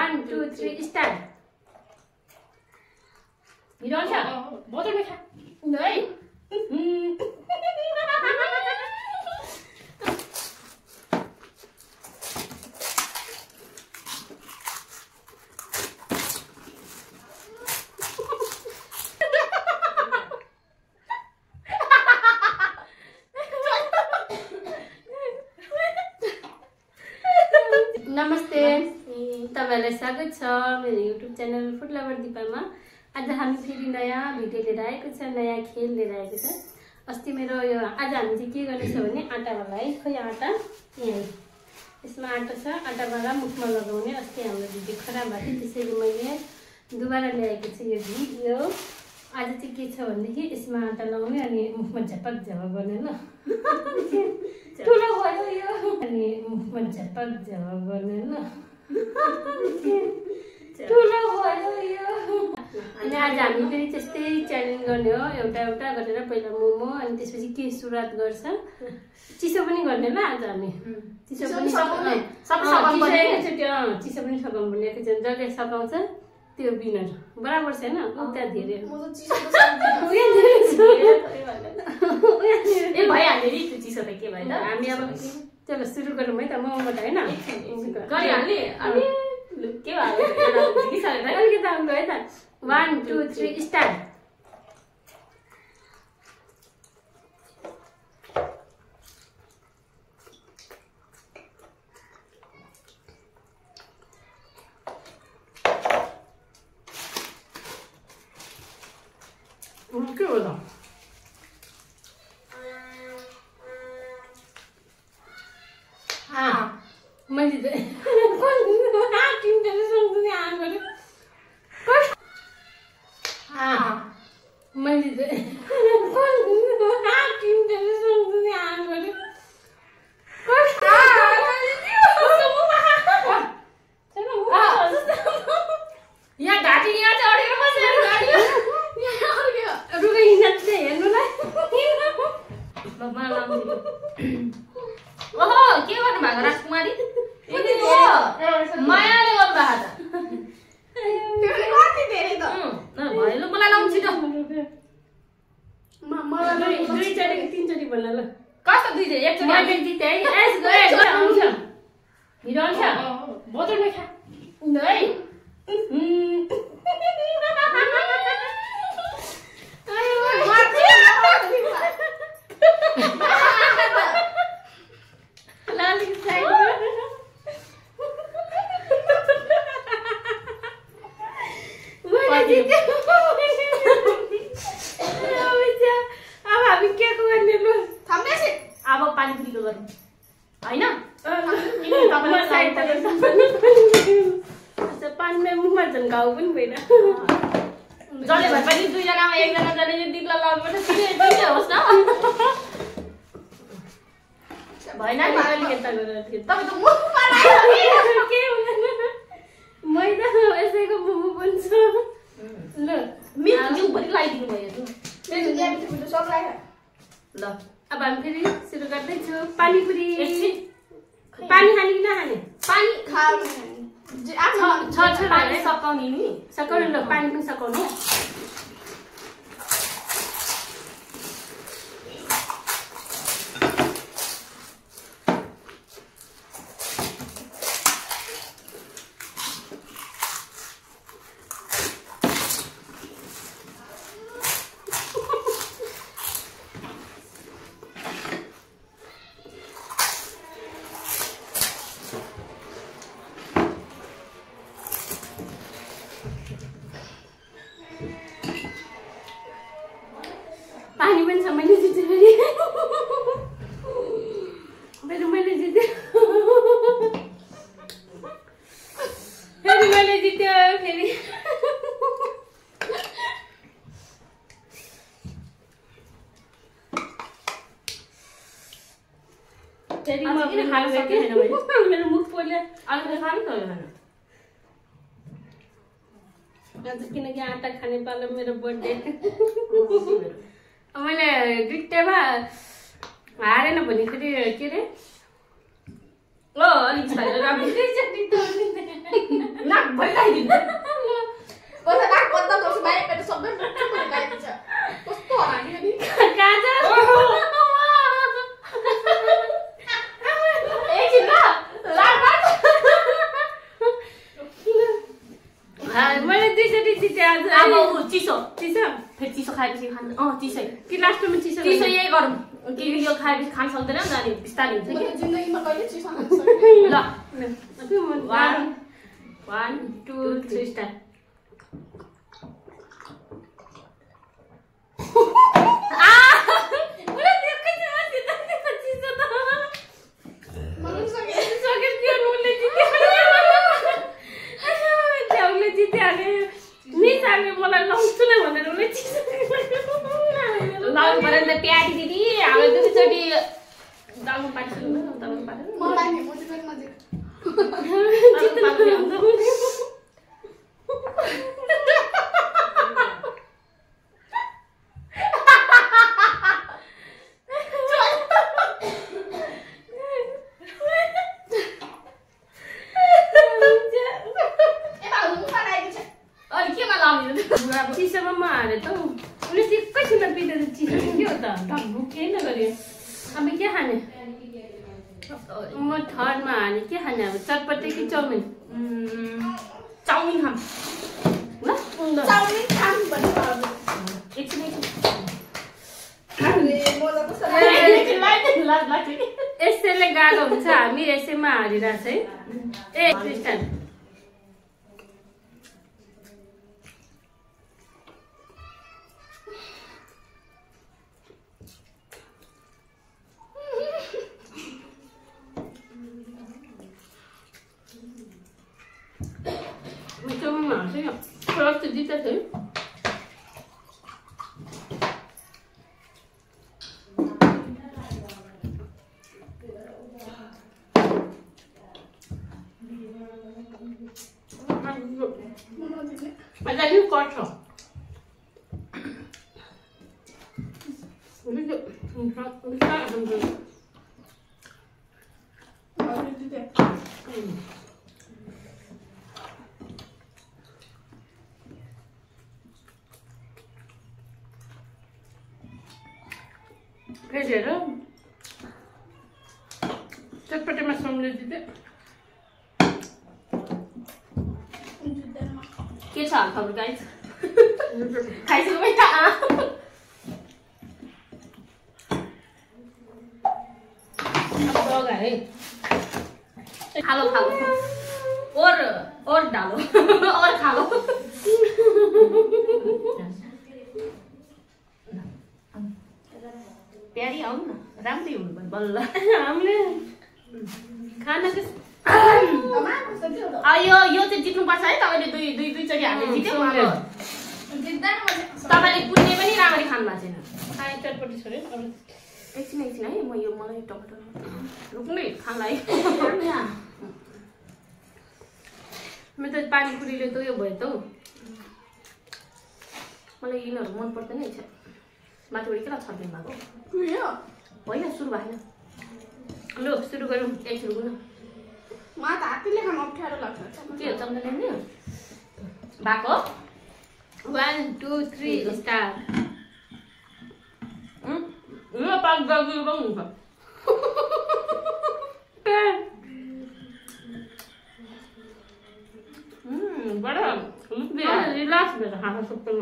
1 2 3 start हिरोन्छ बोतल में खा नहीं नमस्ते तपाईहरुलाई स्वागत छ मेरो YouTube च्यानल फुड लभर दिपामा। आज हामी फेरि नयाँ भिडियो लिएर आएको छ, नयाँ खेल लिएर आएको छ। अस्ति मेरो यो आज हामी चाहिँ के गर्ने छ भने आटावाला है, खोइ आटा यहाँ यसमा आटा छ, आटावाला मुखमा लगाउने। अस्ति हाम्रो भिडियो खराब भएको थियो, त्यसैले मैले दुबारा ल्याएको छु यो भिडियो। आज चाहिँ के छ भनेदेखि यसमा आटा लगाउने अनि मुखमा झपक झपक गर्ने ल ठुलो भयो यो अनि मुखमा झपक झपक गर्ने ल ठुलो भयो यो। अनि आज हामी फेरि त्यस्तै च्यालेन्ज गर्ने हो, एउटा एउटा गरेर पहिला मोमो अनि त्यसपछि के सुरुवात गर्छ, चिसो पनि गर्ने ल। आज हामी चिसो पनि सकाउनु पर्ने, एकैचोटि जसले सकाउँछ त्यो विनर बराबर छैन। उता धेरै भइहाल्यो नि त्यो चिसो त के भयो त। हामी अब चलो सुरु गरौँ है त, मोमोबाट होइन गरिहाल्ने अनि के भयो अलिकति राम्रो है त। 1 2 3 स्टार्ट के हो त मैले यहाँ घाँटी यहाँ चाहिँ अडेर बसेर ओहो के गर्नु भएको राजकुमारी, मायाले गर्नु भयो ल। मलाई लाउनु छिटो, दुईचोटि तीनचोटि भन्नु ल। कस्तो दुईचोटि एकचोटि जिते है आउँछ हिरो आउँछ बोतलमै खा है अब पानीपुरीको गरौँ होइन। पानीमा मुखमा झन् घाउ पनि भएन। जसले भए पनि दुईजनामा एकजना जसले दिक्ला लाउनुपर्छ तिनै होस् न। भएन तपाईँ त मुखमा लाग्यो के हुँदैन, मैदा यसैको मोमो बन्छ ल। मिठो जिउ पनि लगाइदिनु भयो ल। अब हामी फेरि सुरु गर्दैछु। पानीपुरी पानी खाने कि नखाने? पानी छ सकाउने नि सकाउनु ल, पानी पनि सकाउनु। पानी पनि छ, मैले जितेँ फेरि मैले जितेँ फेरि मैले जित्यो फेरि। फेरि म पनि खानु सकेन मैले, मेरो मुख पोल्यो। अलिकति खानु त आज किनकि आटा खाने पालो मेरो बर्थडे। मैले दुईटैमा हारेन भने फेरि के अरे ल अलिक छैन राम्रो नाक भइलाइदिन्छ कसै नाक बन्द गर्छु बाहिर सबै भइलाइदिन्छ कस्तो होला नि काजल एकछिन ल मैले 2 चोटि जिते आज अब चिसो चिसो फेरि चिसो खाएपछि खानु चिसै कि लास्टमा चिसो चिसो यही गरौँ कि यो खाएपछि खान सक्दैन नानी बिस्तारै हुन्छ कि जिन्दगीमा कहिले चिसो खान्छ ल 1 2 3 स्टार्ट लाउनु पऱ्यो नि त प्याटी दिदी हाम्रो 2 चोटि दाउनु पार्छ नि दाउनु पार्छ मलाई नि मोटिभेट नजिक चिसोमा म हारे त उसले एकैछिनमा पिटेर चिसो के हो त ढकभुक केही नगर्यो अब के खाने म थर्डमा हाने के खाने अब चटपटे कि चाउमिन चाउमिन खाम ल चाउमिन खाम भन्नु एकछिन यसैले गाह्रो हुन्छ हामी यसैमा हारिरहेछ है ए क्रिस्टल चाउमिनमा हाल्छ क्या फरक त जित्छ है अझै कट्छ फेरि हेर चटपटेमा सम्झे जिते के छ हाल खबर गाइस खाइसक्यो है बगा है खालो खालो और डालो और खालो प्यारी आउनु न राम्रै हुनु भयो बल्ल हामीले खाना चाहिँ यो चाहिँ जित्नुपर्छ है तपाईँले दुई चोटि हालेर जित्यो तपाईँले कुनै पनि राम्ररी खानु भएको छैन खाए चटपटी छोड्यो अब एकछिन है म यो मलाई टमाटर रुक्नु खानलाई मेरो त पानीपुरीले त उयो भयो त हौ मलाई यिनीहरू मन पर्दैन है माथिबाट किन छर्किनु भएको होइन सुरु भएन लु सुरु गरौँ सुरु गर्नु म त हातले खान अप्ठ्यारो लाग्छ के हो चम्चा ल्याउने भएको 1 2 3 स्टार्ट यो पाक गाउँ हुन्छ बडा रिल्याक्स भएर खान सक्दैन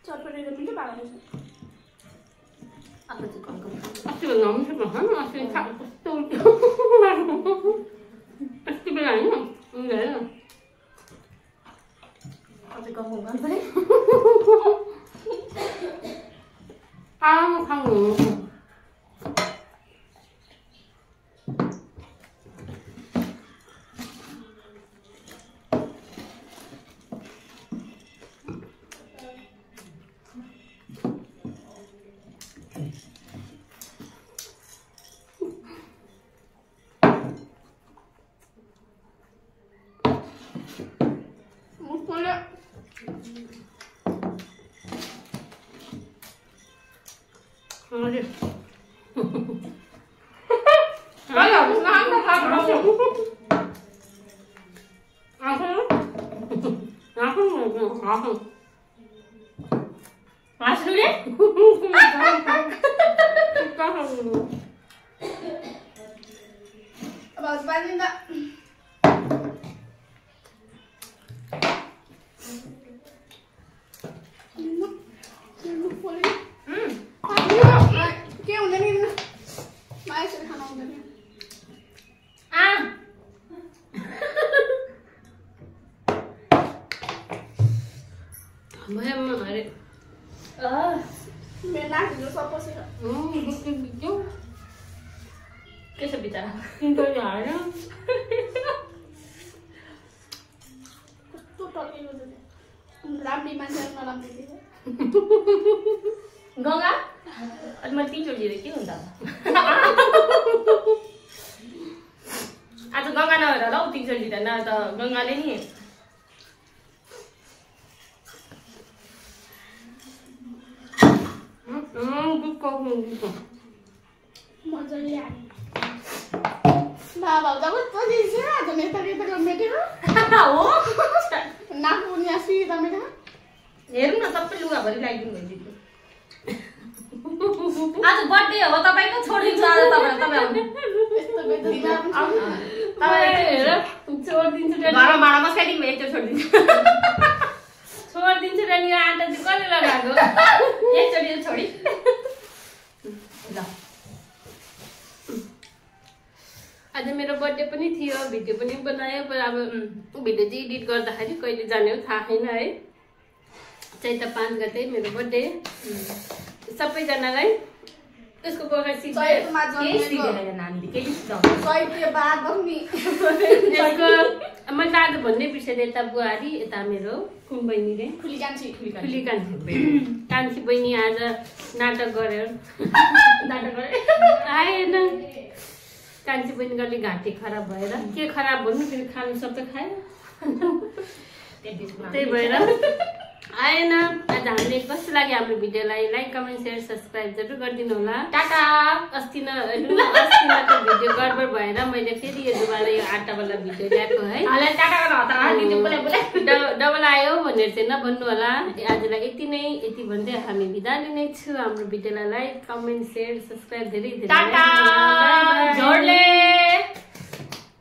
चटपटेर मिठो भएको छ आफ्नो चाहिँ कम अस्ति बेला आउनु सक्नु होइन अस्ति कस्तो उल्टो अस्ति बेला होइन होइन अझै कम गर्नु पऱ्यो आराम खानु अब आज पानी दा के हुँदैन नि मान्छेले खाना हुँदैन मेरो नाकहरू सब पसेर के छ बिचारा कस्तो टल्किएको छ राम्री मान्छे नराम्री देख्छ गंगा अनि मैले तीनचोटि दिएँ के हुन्छ आज गंगा नभएर ल तीनचोटि दिँदा न त गंगाले नि मजाले आयो बाबा त कस्तो दिन्छ आज नेता नेताको मेटेको हो नाक उनी सिधा मेरो हेर्नु न सबै लुगाभरि लगाइदिनु भइदिनु आज बर्थडे हो तपाईको छोडिदिन्छु आज तपाईँ आउनु यस्तो बेदुमा तपाईँ हेर छोडिदिन्छु घरमा भाडा मस्काइदिनु भयो एकचोटि छोडिदिन्छु छोडिदिन्छु र यो आँटा चाहिँ कसले लगाएको एकचोटि छोडी ल आज मेरो बर्थडे पनि थियो भिडियो पनि बनायो पर अब भिडियो चाहिँ एडिट गर्दाखेरि कहिले जाने हो थाहा छैन है चैत 5 गते मेरो बर्थडे सबैजनालाई यसको बगा चैतमा चैत्य बाद बग्ने यसको मैले आज भन्ने बिर्सेँ यता बुहारी यता मेरो कुन बहिनी रे खुली कान्छी कान्छी बहिनी आज नाटक गर्यो आएन कान्छी बहिनीले घाँटी खराब भएर के खराब भन्नु फेरि खानु सबै खायो त्यही भएर आएन आज हामीले कस्तो लाग्यो हाम्रो भिडियोलाई लाइक कमेन्ट सेयर सब्सक्राइब जरुर गरिदिनु होला टाटा अस्ति न त भिडियो गडबड भएर मैले फेरि यो दुबारा यो आटावाला भिडियो ल्याएको है डबल आयो भनेर चाहिँ नभन्नु होला आजलाई यति भन्दै हामी बिदा लिने छु हाम्रो भिडियोलाई लाइक कमेन्ट सेयर सब्सक्राइब धेरै धेरै